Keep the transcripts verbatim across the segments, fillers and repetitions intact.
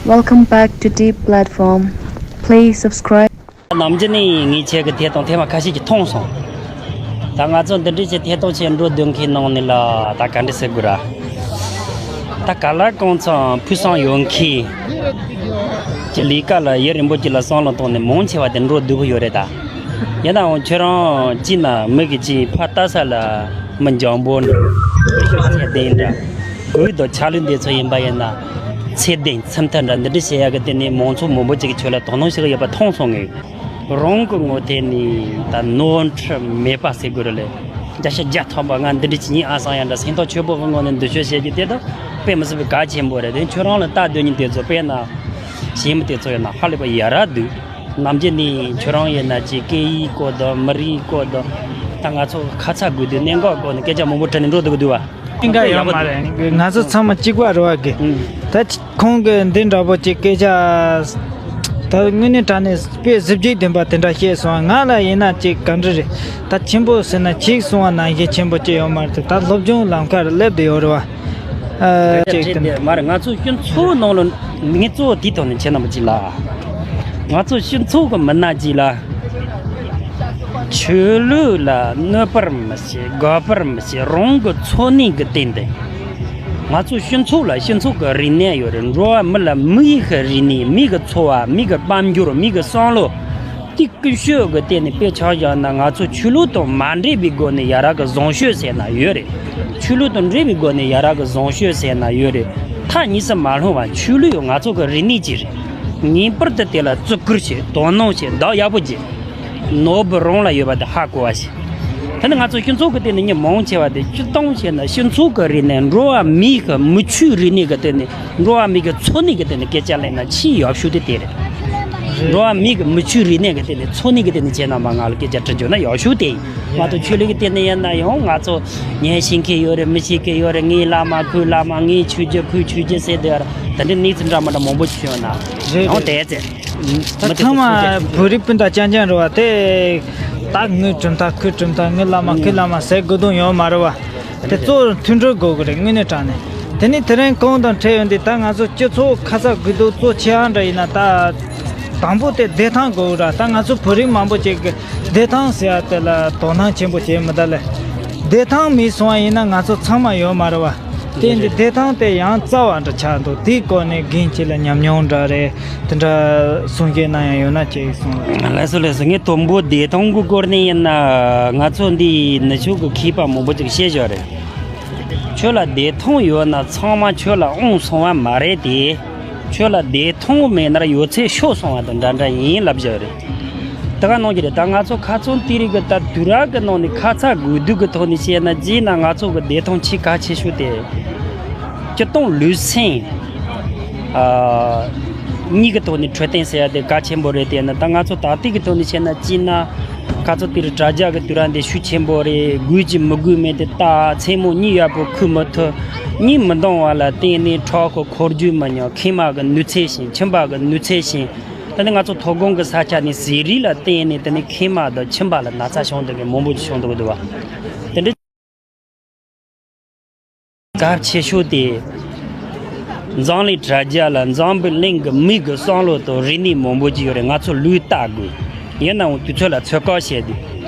Welcome back to Deep Platform. Please subscribe. ནམ་རྒྱུན་ནས་ངས་ཁྱེད་ཀྱི་ཐད་གཏོང་ཐེངས་མ་ཁ་ཤས་ཀྱིས་མཐོང་སོང་། ད་ང་ཚོ་འདི་འདྲའི་ཆེད་ཐད་གཏོང་བྱེད་འགྲོ་འདོད་མཁན་ནང་ནས་ལ་ད་ག་འདྲ་ཟེར་དགོས་ར། ད་ག་ལ་གང་འཚམ་ཕུགས་བསམ་ཡོད་མཁན་གྱི་ལས་ཀ་ལ་ཡུན་རིང་པོ་ཅིག་ལ་བསམ་བློ་བཏང་ནས་མང་ཆེ་བ་དེ་འགྲོ་འདོད་ཀྱི་ཡོད་རེད་ད། ཡིན་ནའང་ཁྱོད་རང་གཅིག་ན་མི་གི་གཅིག་ཕར་ལྟ་ས་ལ་མི་འཇམ་པོ་འདྲ། ཚད་ལྡན་འདྲ། གོས་དང་ཆ་ལུགས་འདི་ཚོ་ཡིན་པ་ཡིན་ན་ཚད་ལྡན་ཚད་མཐོ་འདྲ་འདི་འདྲ་བྱེད་ཡག་གི་སྟེང་ནས་མང་ཚོགས་མང་པོ་ཅིག་གིས་ཁྱོད་ལ་དོ་སྣང་བྱེད་ཀྱི་ཡོད་པ་མཐོང་སོང་ངས། རང་གི་ངོས་ཐད་ནས་ད་ནོར་འཁྲུལ་མེད་པ་ཟེར་དགོས་རེད་ལེ། བརྒྱ་ཆ་བརྒྱ་ཐམ་པ་ང་འདི་འདྲ་ཅིག་ཡིན་ཨ་བསམ་ཡ་འདྲ་སེམས་ཐག་ཆོད་པོ་གི་ངང་ནས་འདུ་ཤོག་བྱེད་རྒྱུ་དེ་དག་དཔེ་མི་སྲིད་པའི་གལ་ཆེན་པོ་རེད་དེ། ཁྱོད་རང་ལ་ལྟ་སྡོད་མཁན་དེ་ཚོ་དཔེར་ན་གཞས་མི་དེ་ཚོ་ཡིན་ན་ཧ་ལས་པ་ཡ་རབས་འདུག་ནམ་རྒྱུན་ནས་ཁྱོད་རང་ཡིན་ན་ཅིག་སྐད་ཡིག་སྐོར་དང་མི་རིགས་སྐོར་དང་ད་ང་ཚོ་ཁ་ཚ་དགོས་དུས་གནད་འགག་སྐོར་ནས་སྐད་ཆ་མང་པོ་དྲིས་ནས་འགྲོ་འདུག་གི་འདུག་བ། ཀྱི་འགའ་ཡོད་མ་རེད། ང་ཚོ་ཚང་མ་གཅིག་པ་རེད་བ་གི། ད་ཁོང་གི་འདི་འདྲ་པོ་ཅིག་སྐད་ཆ་ད་དངོས་གནས་དྲང་གནས་དཔེ་གཟི་བརྗིད་ལྡན་པ་དེ་འདྲ་བཤད་སོང་། ང་ལ་ཡིན་ན་ཅིག་ག་འདྲ་རེད། ད་ཆེན་པོ་ཟེར་ན་ཅིག་གསུང་བ་ནང་བཞིན་ཆེན་པོ་ཅིག་ཡོད་མ་རེད། ད་སློབ་སྦྱོང་ལམ་ཁར་སླེབས་བསྡད་ཡོད་རེད་བ། ཨ་ཅིག་དེ་མ་རེད། ང་ཚོ་སྤྱི་ཚོགས་ནང་ལ་ངས་གཙོ་བོ་དེའི་ཐོག་ནས་ཁྱེད་རྣམ་པ་ཅིག་ལ། ང་ཚོ་སྤྱི་ཚོགས་ཀྱི་མི་སྣ་ཅིག་ལ། ཆོས་ལུགས་ལ་གནོད་པར་མི་བྱེད། དགག་པར་མི་བྱེད། རང་གི་འཚོ་གནས་ཀྱི་སྟེང་དུ། ང་ཚོ་སྤྱི་ཚོགས་ལ་སྤྱི་ཚོགས་ཀྱི་རིག་གནས་ཡོད་རེད། འགྲོ་བ་མི་ལ་མི་ཡི་གི་རིག་གནས། མི་གི་འཚོ་བ། མི་གི་དཔལ་འབྱོར། མི་གི་བསམ་བློ། དེ་ཀུན་སྤྱོད་ཀྱི་སྟེང་ནས་དཔེ་ཆ་བཞག་ན་ང་ཚོ་ཆོས་ལུགས་དང་མ་འདྲེས་པའི་སྒོ་ནས་ཡ་རབས་ཀྱི་བཟང་སྤྱོད་ཟེར་ན་ཡོད་རེད། ཆོས་ལུགས་དང་འདྲེས་པའི་སྒོ་ནས་ཡ་རབས་ཀྱི་བཟང་སྤྱོད་ཟེར་ན་ཡོད་རེད། ཐག་ཉེ་སར་མ་ལྷུང་བ་ཆོས་ལུགས་ཡང་ང་ཚོ་གི་རིག་གནས་ཅིག་རེད། ངེས་པར་དུ་དེ་ལ་བརྩི་བཀུར་བྱེད། དོ་སྣང་བྱེད། བདག་ཡག་པོ་བྱེད། ནོར་བུ་རང་ལ་ཡོད་པ་དེ་ཧ་གོ་བ་ཞིག་ད་ནི་ང་ཚོ་སྤྱི་ཚོགས་ཀྱི་སྟེང་ནས་མི་མང་ཆེ་བ་དེ་སྤྱིར་བཏང་བྱས་ན་སྤྱི་ཚོགས་ཀྱི་རིག་གནས། འགྲོ་བ་མིའི་གི་མི་ཆོས་རིག་གནས་ཀྱི་སྟེང་ནས། འགྲོ་བ་མིའི་གི་འཚོ་གནས་ཀྱི་སྟེང་ནས་སྐད་ཆ་གླེང་ན་ཆེས་ཡག་ཤོས་དེ་དེ་རེད། འགྲོ་བ་མིའི་གི་མི་ཆོས་རིག་གནས་ཀྱི་སྟེང་ནས། འཚོ་གནས་ཀྱི་སྟེང་ནས་བྱས་ན་མ་ང་ལ་སྐད་ཆ་དྲི་རྒྱུ་ན་ཡག་ཤོས་དེ་ཡིན། མ་གཏོགས་ཆོས་ལུགས་ཀྱི་སྟེང་ནས་ཡིན་ན་ཡང་ང་ཚོ་ཉན་ཤེས་མཁན་ཡོད་རེད། མི་ཤེས་མཁན་ཡོད་རེད། ངའི་བླ་མ་ཁོའི་བླ་མ། ངའི་ཆོས་རྒྱུད་ཁོའི་ཆོས་རྒྱུད་ཟེར་བསྡད་ཡོད་རེད། དེ་འདྲའི་གནས་ཚུལ་འདྲ་མི་འདྲ་མང་པོ་ཞིག་བྱུང་ཡོད་ན། རེད་ཡང་རེད། དེ་ཚེ། ད་ཚང་མ་བོད་རིགས་སྤུན་ཟླ་རྐྱང་རྐྱང་རེད་བ། དེ་ད་ངའི་གྲུབ་མཐའ་ཁོའི་གྲུབ་མཐའ། ངའི་བླ་མ་ཁོའི་བླ་མ་ཟེར་དགོས་དོན་ཡོད་མ་རེད་བ། དེ་གཙོ་བོ་མཐུན་སྒྲིལ་དགོས་ཀྱི་རེད། དངོས་གནས་དྲང་གནས། དེ་ནས་དེ་རིང་གོང་དང་འཕྲད་ཡོང་དུས་ད་ང་ཚོ་སྤྱི་ཚོགས་ཁ་ཚ་དགོས་དོན་གཙོ་ཆེ་བ་འདྲ་ཡིན་ན། ད་དང་པོ་དེ་བདེ་ཐང་དགོས་ར། ད་ང་ཚོ་བོད་རིགས་མང་པོ་ཅིག་གིས་བདེ་ཐང་ཟེར་ཡ་དེ་ལ་དོ་སྣང་ཆེན་པོ་བྱེད་མི་འདུག་ལེ། བདེ་ཐང་མེད་སོང་བ་ཡིན་ན་ང་ཚོ་ཚང་མ་ཡོད་མ་རེད་བ། དེ་འདི་བདེ་ཐང་དེ་ཡང་རྩ་བ་འདྲ་ཆགས་འདུག་དེའི་སྐོར་ནས་རྒན་ཁྱེད་ལ་ཉམས་མྱོང་འདྲ་རེད། དེ་འདྲ་གསུང་བཤད་གནང་ཡ་ཡོད་ན་ཅིག་གསུང་རོགས། ལགས་སོ་ལགས་སོ། ངས་དང་པོ་བདེ་ཐང་གི་སྐོར་ནས་ཡིན་ན། ང་ཚོ་འདི་ནུབ་ཕྱོགས་ཀྱི་མཁས་པ་མང་པོ་ཅིག་བཤད་བཞག་རེད། ཁྱོད་ལ་བདེ་ཐང་ཡོད་ན་ཚང་མ་ཁྱོད་ལ་དབང་སོང་བ་མ་རེད་དེ། ཁྱོད་ལ་བདེ་ཐང་མེད་ན་ཡོད་ཚད་ཤོར་སོང་བ་དང་འདྲ་འདྲ་ཡིན་ལབ་བཞག་རེད། དེ་ག་གནང་གི་རེད། ད་ང་ཚོ་ཁ་ཚོན་དེ་རིགས་ཀྱི་ད་དུས་རབས་ཀྱི་ནང་ནས་ཁ་ཚ་དགོས་གཏུག་གི་ཐོག་ནས་བཤད་ན། རྗེས་ན་ང་ཚོ་གི་བདེ་ཐང་ཆེས་གལ་ཆེ་ཤོས་དེ། སྤྱིར་བཏང་ལུས་སེམས་ཨ་གཉིས་ཀྱི་ཐོག་ནས་འཕྲོད་བསྟེན་ཟེར་ཡ་དེ་གལ་ཆེན་པོ་རེད་དེ། ན་ད་ང་ཚོ་ད་ལྟའི་གི་ཐོག་ནས་བཤད་ན། སྤྱིར་ན་ཁ་ཚོ་དེ་རིགས་དྲ་རྒྱ་གི་དུས་རབས་འདི་ཤུགས་ཆེན་པོ་རེད། དགོས་ཀྱི་མི་དགོས་མེད་དེ། ད་མཚན་མོ་གཉིད་ཡག་པོ་ཁུག་མི་ཐུབ། གཉིད་མི་འདང་བ་ལ་བརྟེན་ནས་ཁྲག་གི་འཁོར་རྒྱུག་མི་ཉུང་། མཁལ་མ་གི་ནུས་ཚད་ཞན། མཆིན་པ་གི་ནུས་ཚད་ཞན། ད་ནི་ང་ཚོ་མཐོ་སྒང་གི་ས་ཆ་ནས་ཟས་རིགས་ལ་བརྟེན་ནས་དེ་ནི་མཁལ་མ་དང་མཆིན་པ་ལ་ན་ཚ་བྱུང་འདུག་གི་མང་པོ་ཞིག་བྱུང་འདུག་གི་འདུག་བ། དེ་འདྲ་གལ་ཆེ་ཤོས་དེ། འཛམ་གླིང་དྲ་རྒྱ་ལ་འཛམ་བུ་གླིང་གི་མི་གི་བསམ་བློ་དང་རིག་གནས་མང་པོ་ཅིག་ཡོད་རེད། ང་ཚོ་ལུས་བལྟ་དགོས། ཡིན་ནའང་དུས་ཚོད་ལ་ཚོད་བཀག་བྱས་ཏེ།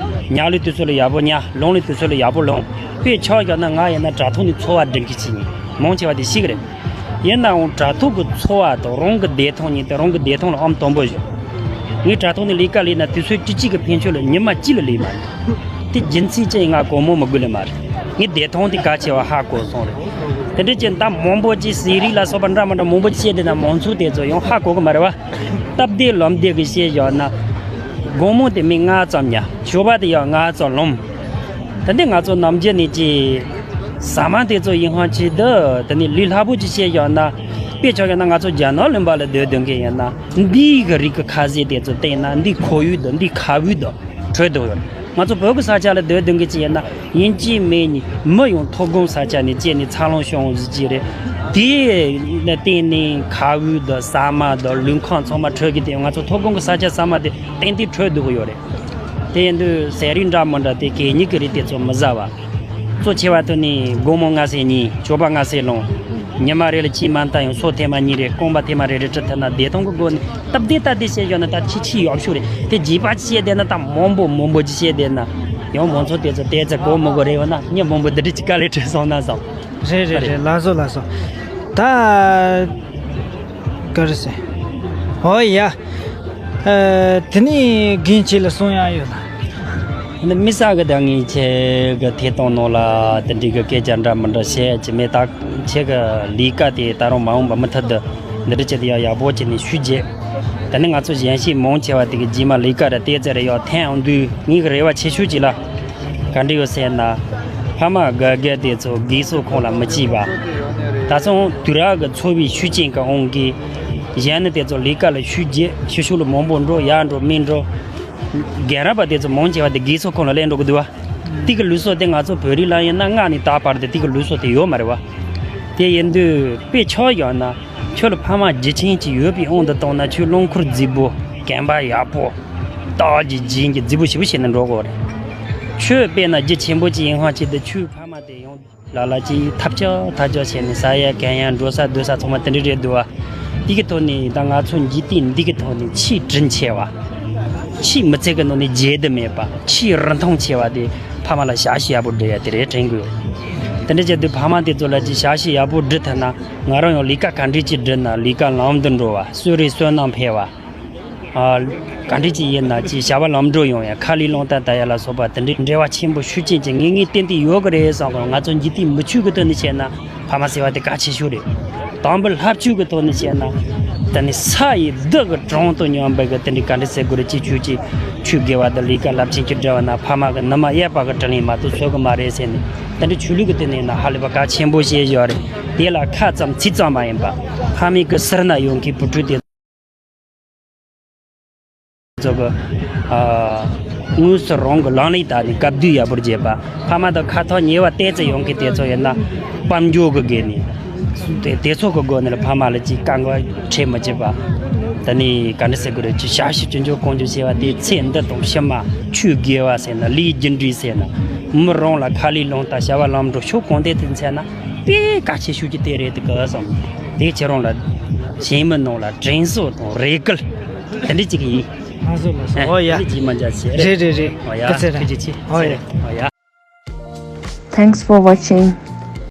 ཉལ་ལུས་དུས་ཚོད་ལ་ཡག་པོ་ཉལ། ལངས་ལུས་དུས་ཚོད་ལ་ཡག་པོ་ལངས། དཔེ་ཆ་བཞག་ན་ང་ཡིན་ན་དྲ་ཐོག་ནས་འཚོ་བ་སྒྲུབ་མཁན་ཅིག་ཡིན། མང་ཆེ་བ་དེ་ཤེས་ཀྱི་རེད། ཡིན་ནའང་དྲ་ཐོག་གི་འཚོ་བ་དང་རང་གི་བདེ་ཐང་གཉིས་དེ། རང་གི་བདེ་ཐང་ལ་ཨང་དང་པོ་བཞག་ངས་དྲ་ཐོག་ནས་ལས་ཀ་ལས་ན་དུས་ཚོད་བཅུ་གཅིག་གི་ཕན་ཆོད་ལ་ཉི་མ་གཅིག་ལ་ལས་མ་རེད། དེ་རྒྱུ་མཚན་ཅི་ཡིན་ང་དགོང་མོ་མི་དགོས་ལས་མ་རེད། ངས་བདེ་ཐང་དེ་གལ་ཆེ་བ་ཧ་གོ་སོང་རེད། དེ་འདྲ་ཅིག་ད་མང་པོ་ཅིག་ཟས་རིགས་ལ་སོགས་པ་འདྲ་མི་འདྲ་མང་པོ་ཅིག་བཤད་བསྡད་ན་མང་ཚོགས་དེ་ཚོ་ཡང་ཧ་གོ་གི་མ་རེད་བ། སྟབས་བདེ་ལམ་བདེ་གི་བཤད་བཞག་ན། དགོང་མོ་དེ་མི་ལྔ་ཙམ་ཉལ། ཞོགས་པ་དེ་ཡང་ལྔ་ཙམ་ལངས། ད་ནི་ང་ཚོ་ནམ་རྒྱུན་ནས་ཀྱི་ཟ་མ་དེ་ཚོ་ཡིན་ཧང་ཆེད་དུ་དེ་ནི་ལུས་སླ་པོ་ཅིག་བཤད་བཞག་ན། དཔེ་ཆ་བཞག་ན་ང་ཚོ་རྒྱ་ནག་ལུང་པ་ལ་སྡོད་སྡོད་མཁན་ཡིན་ན། འདིའི་གི་རིགས་ཀྱི་ཁ་ཟས་དེ་ཚོ་བསྟེན་ན་འདི་ཁོར་ཡུག་དང་འདི་ཁ་བུད་དང་འཕྲོད་འདུག་ཡོད། ང་ཚོ་བོད་ཀྱི་ས་ཆ་ལ་སྡོད་སྡོད་མཁན་ཅིག་ཡིན་ན་ཡིན་གཅིག་མིན་གཉིས་མི་ཡང་མཐོ་སྒང་ས་ཆ་ནས་སྐྱེས་ནས་འཚར་ལོངས་བྱུང་ཟིག་ཅིག་རེད། དེ་ལ་བརྟེན་ནས་ཁ་བུད་དང་ཟ་མ་དང་ལུས་ཁམས་ཚང་མ་འཕྲོད་ཀྱི་དེ། ང་ཚོ་མཐོ་སྒང་གི་ས་ཆ་ཟ་མ་དེ་ཏན་ཏན་འཕྲོད་སྡོད་ཀྱི་ཡོད་རེད། དེ་ཡིན་དུས་ཟས་རིགས་འདྲ་མི་འདྲ་དེ་གད་སྙིགས་ཀྱི་རིགས་དེ་ཚོ་མི་ཟ་བ། གཙོ་ཆེ་བ་དེ་ནི་དགོང་མོ་སྔ་སེ་ཉལ། ཞོགས་པ་སྔ་སེ་ལངས། ཉི་མ་རེ་ལ་ཅིག་མ་འཐེན་ཡང་སོ་ཐེངས་མ་གཉིས་རེ། རྐང་པ་ཐེངས་མ་རེ་རེ་བྲི་ཐུབ་ན་བདེ་ཐང་གི་སྒོ་ནས་སྟབས་བདེ་སྟབས་བདེ་བཤད་ཡོད་ན་ད་ཁྱི་ཁྱི་ཡག་ཤོས་རེད། དེ་རྒྱས་པ་ཅིག་བཤད་བསྡད་ན་ད་མང་པོ་མང་པོ་ཅིག་བཤད་བསྡད་ན་ཡང་མང་ཚོགས་དེ་ཚོ་དེ་ཚོ་གོ་མི་གོ་རེད། འོ་ན་མི་མང་པོ་འདི་འདྲ་ཅིག་དཀའ་ལས་འཕྲད་སོང་ན་བསམ། རེད་རེད་རེད། ལགས་སོ་ལགས་སོ། ད་ག་རེ་ཟེར། ཨོ་ཡ། ཨ། དེ་ནས་རྒན་ཁྱེད་ལ་གསུང་ཡག་ཡོད་ན། འདི་མི་ས་གི་ད་ངས་ཁྱེད་ཀྱི་ཐད་གཏོང་ནང་ལ་དེ་འདྲའི་གི་སྐད་ཆ་འདྲ་མི་འདྲ་བཤད་ཀྱི་མེད། ད་ཁྱེད་ཀྱི་ལས་ཀ་དེ་ད་རུང་མ་འོངས་པ་མུ་མཐུད་དུ་འདི་འདྲ་བྱས་ཏེ་ཡག་ཡག་པོ་བྱས་ནས་ཤུགས་རྒྱས། ད་ནི་ང་ཚོ་གཞན་ཤེས་མང་ཆེ་བ་དེ་གི་རྗེས་མ་ལས་ཀ་ར་ཏོག་ཙམ་རེ་ཡག་འཐེན་ཡོང་དུས་ངེད་ཀྱི་རེ་བ་ཆེ་ཤོས་ཅིག་ལ། ག་འདྲ་ཡོད་ཟེར་ན། ཕ་མ་དགའ་དགའ་དེ་ཚོ་རྒས་གསོ་ཁང་ལ་མི་སྐྱེལ་བ། ད་སོང་དུས་རབས་ཀྱི་འཚོ་བའི་ཤུགས་རྐྱེན་གྱི་དབང་གིས། གཞན་ནི་དེ་ཚོ་ལས་ཀ་ལ་ཤུགས་རྒྱས། ཕྱི་ཕྱོགས་ལ་མང་པོ་འགྲོ། ཡར་འགྲོ་མར་འགྲོ། རྒན་རབས་པ་དེ་ཚོ་མང་ཆེ་བ་དེ་རྒས་གསོ་ཁང་ལ་སླེབས་འགྲོ་གི་འདུག་བ། དེ་གི་ལུགས་སྲོལ་དེ་ང་ཚོ་བོད་རིགས་ལ་ཡིན་ན་སྔ་ནས་ད་བར་དུ་དེ་གི་ལུགས་སྲོལ་དེ་ཡོད་མ་རེད་བ། དེ་ཡིན་དུས་དཔེ་ཆ་ཡོད་ན། ཁྱོད་ལ་ཕ་མ་རྒྱུ་ཆེན་གྱི་ཡོད་པའི་དབང་དུ་བཏང་ན་ཁྱོད་རླངས་འཁོར་རྫིག་པོ། གན་པ་ཡག་པོ། སྟག་གི་རྒྱན་གྱི་རྫིག་པོ་ཞེ་པོ་བྱས་ནས་འགྲོ་དགོས་རེད། ཁྱོད་དཔེར་ན་རྒྱུ་ཆེན་པོ་ཅིག་ཡིན་ཧང་ཆེད་དུ་ཁྱོད་ཕ་མ་དེ་ཡང་ལ་ལ་ཅིག་ཐབས་ཆག་ཐབས་ཆག་བྱས་ནས་ཟ་ཡ་གན་ཡ་འགྲོ་ས་སྡོད་ས་ཚང་མ་དེ་འདྲ་རེད་འདུག་བ། དེ་གི་ཐོག་ནས་ད་ང་ཚོ་འཇིག་རྟེན་འདི་གི་ཐོག་ནས་ཆེས་དྲིན་ཆེ་བ། ཆེས་མི་ཚེ་གི་ནང་ནས་བརྗེད་དུ་མེད་པ། ཆེས་རིན་ཐང་ཆེ་བ་དེ་ཕ་མ་ལ་ཞབས་ཕྱི་ཡག་པོ་སྒྲུབ་ཡ་དེ་རེད་དྲན་གི་ཡོད། དེ་འདྲ་བྱས་དུས་ཕ་མ་དེ་ཚོ་ལ་ཅིག་ཞབས་ཕྱི་ཡག་པོ་སྒྲུབ་ཐུབ་ན། ང་རང་ཡང་ལས་ཀ་ག་འདྲས་ཅིག་སྒྲུབ་ན་ལས་ཀ་ལམ་དུ་འགྲོ་བ། གསོན་རིགས་གསོན་ནམ་འཕེལ་བ། ཨ། ག་འདྲས་ཅིག་ཡིན་ན་ཅིག་བྱ་བ་ལམ་འགྲོ་ཡོང་ཡ། ཁ་ལས་རླུང་རྟ་བསྡད་ཡ་ལ་སོགས་པ་དེ་འདྲའི་འབྲེལ་བ་ཆེན་པོ་ཤུགས་རྐྱེན་ཅིག་ངེས་ངེས་ཏན་ཏན་ཡོད་གི་རེད་བསམ་གི། ང་ཚོ་འཇིག་རྟེན་མི་ཆོས་ཀྱི་དོན་ནས་བཤད་ན་ཕ་མ་ཟེར་བ་དེ་གལ་ཆེ་ཤོས་རེད། དང་པོ་ལྷ་ཆོས་ཀྱི་ཐོག་ནས་བཤད་ན། ད་ནི་ས་ཡི་བདག་གི་དྲུང་དུ་སྙོམས་པའི་གི་དེ་འདྲའི་ག་འདྲ་ཟེར་དགོས་རེད། ཅིག་ཆོས་ཅིག་ཆོས་དགེ་བ་དང་ལས་ཀ་རླབས་ཆེན་གྱི་འབྲེལ་བ་ན་ཕ་མ་གི་ནུ་མ་གཡས་པ་གི་དྲིན་ལན་མ་གཏོགས་ཚོར་གི་མ་རེད་ཟེར་ནས། དེ་འདྲའི་ཆོས་ལུགས་ཀྱི་དོན་ནས་ན་ཧ་ལས་པ་གལ་ཆེན་པོ་བཤད་བཞག་རེད། དེ་ལ་ཁ་ཙམ་ཚིག་ཙམ་མ་ཡིན་པ། ཕ་མའི་གི་ཟུར་ན་ཡོང་མཁན་བུ་ཕྲུག་དེ་ཚོ་གི། ཨ། དངོས་སུ་རང་གི་ལག་ལེན་བསྟར་ནས་སྐབས་དུས་ཡག་པོར་བྱེད་པ། ཕ་མ་དང་ཁ་ཐོག་ཉེ་བ་ཏོག་ཙམ་ཡོང་མཁན་དེ་ཚོ་ཡིན་ན་དཔལ་འབྱོར་གྱི་སྒོ་ནས། དེ་དེ་ཚོ་གི་སྒོ་ནས་ཕ་མ་ལ་ཅིག་དཀའ་ངལ་འཕྲད་མི་བྱེད་པ། ད་ནི་ག་འདྲ་ཟེར་དགོས་རེད། ཅིག་ཞབས་ཕྱི་སྐྱོན་བརྗོད་གང་བརྗོད་བྱས་པ་དེ་ཚེ་འདི་དང་ཕྱི་མ་ཆོས་དགེ་བ་ཟེར་ན་ལས་རྒྱུ་འབྲས་ཟེར་ན་མི་རང་ལ་ཁ་ལས་རླུང་རྟ་བྱ་བ་ལམ་འགྲོ་ཕྱོགས་གང་ཐད་དུ་འཚལ་ན། དཔེ་གལ་ཆེ་ཤོས་ཀྱི་དེ་རེད་དགོས་བསམ། དེ་ཁྱེད་རང་ལ་གཞན་མི་ནང་ལ་དྲིན་གཟོ་དང་རེ་སྐུལ་དེ་འདྲ་ཅིག་ཡིན། ལགས་སོ་ལགས་སོ། ཨོ་ཡ། དེ་འདྲ་ཅིག་མ་འཇགས་ཤེས། རེད་རེད་རེད། ཨོ་ཡ། ཐུགས་རྗེ་ཆེ། ཨོ་ཡ། ཨོ་ཡ། Thanks for watching.